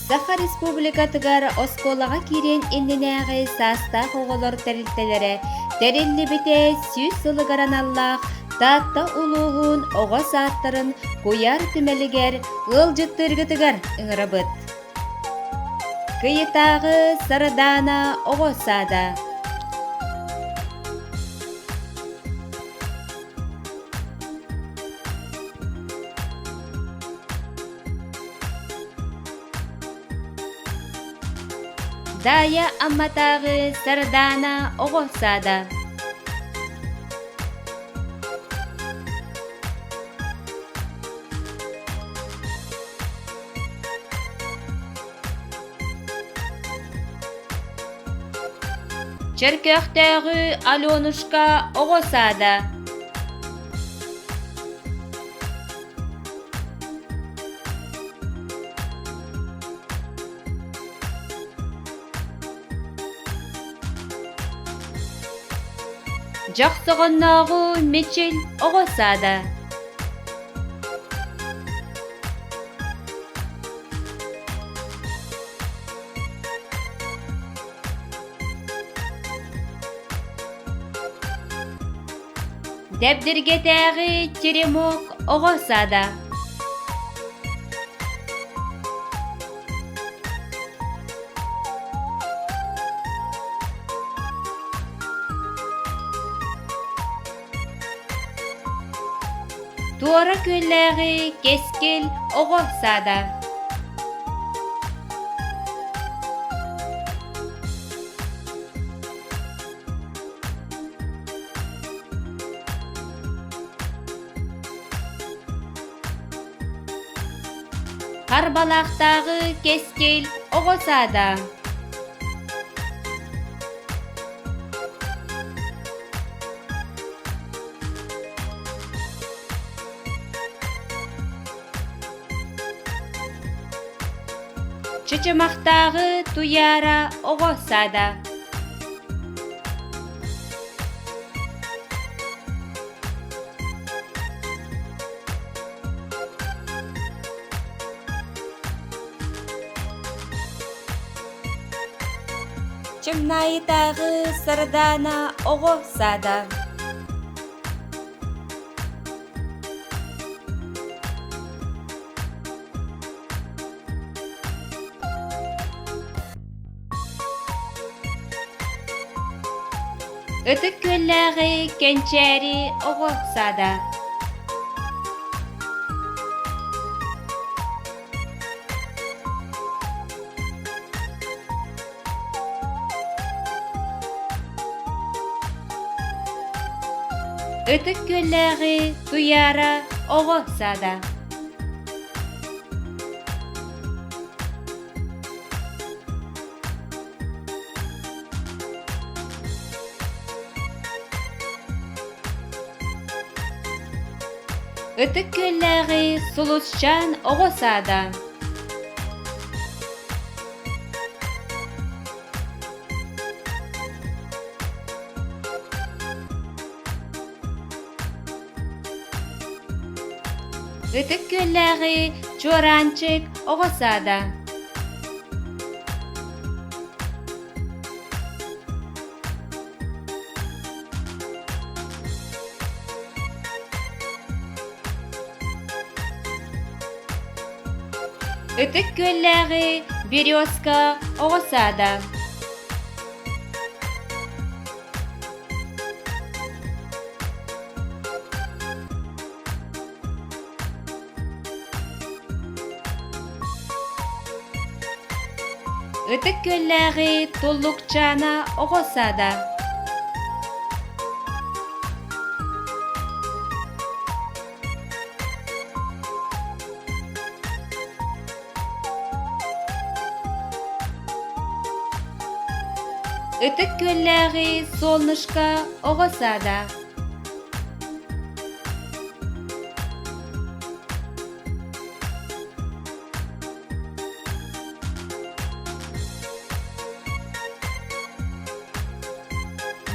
Саха Республикатыгар оскуолаҕа киириэн иннинээҕи саастаах оҕолор тэрилтэлэрэ тэриллибитэ 100 сылыгар аналлаах Таатта улууһун оҕо саадтарын куйаар түмэлигэр ыалдьыттыыргытыгар ыҥырабыт. Кыйытааҕы Сардаана оҕо саада. Даайа Амматааҕы Сардаана оҕо саада. Чөркөөхтөөҕү Аленушка оҕо саада. Дьохсоҕоннооҕу Мичил оҕо саада. Дэбдиргэтээҕи Теремок оҕо саада. Туора Күөллээҕи Кэскил оҕо саада. Харбалаахтааҕы Кэскил оҕо саада. Чычымахтааҕы Туйаара оҕо саада. Чымнаайытааҕы Сардаана оҕо саада. Ытык Күөллээҕи Кэнчээри оҕо саада. Ытык Күөллээҕи Туйаара оҕо саада. Ытык Күөллээҕи Сулусчаан оҕо саада. Ытык Күөллээҕи Чуораанчык оҕо саада. Ытык Күөллээҕи Березка оҕо саада. Ытык Күөллээҕи Туллукчаана оҕо саада. Ытык Күөллээҕи Солнышко оҕо саада.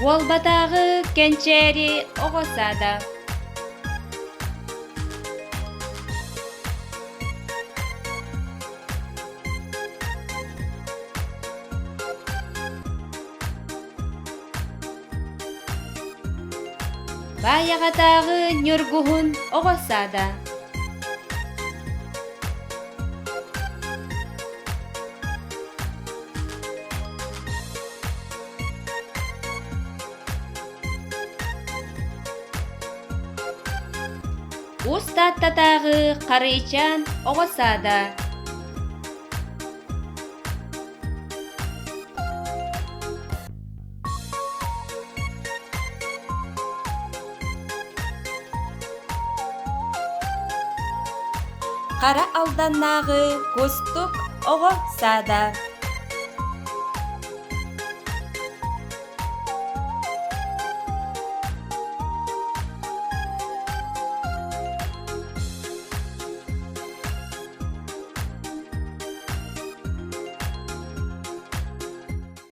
Уолбатааҕы Кэнчээри оҕо саада. Баайаҕатааҕы Ньургуһун оҕо саада. Уус Тааттатааҕы Харыйчаан оҕо саада. Хара Алданнааҕы Кустук оҕо саада.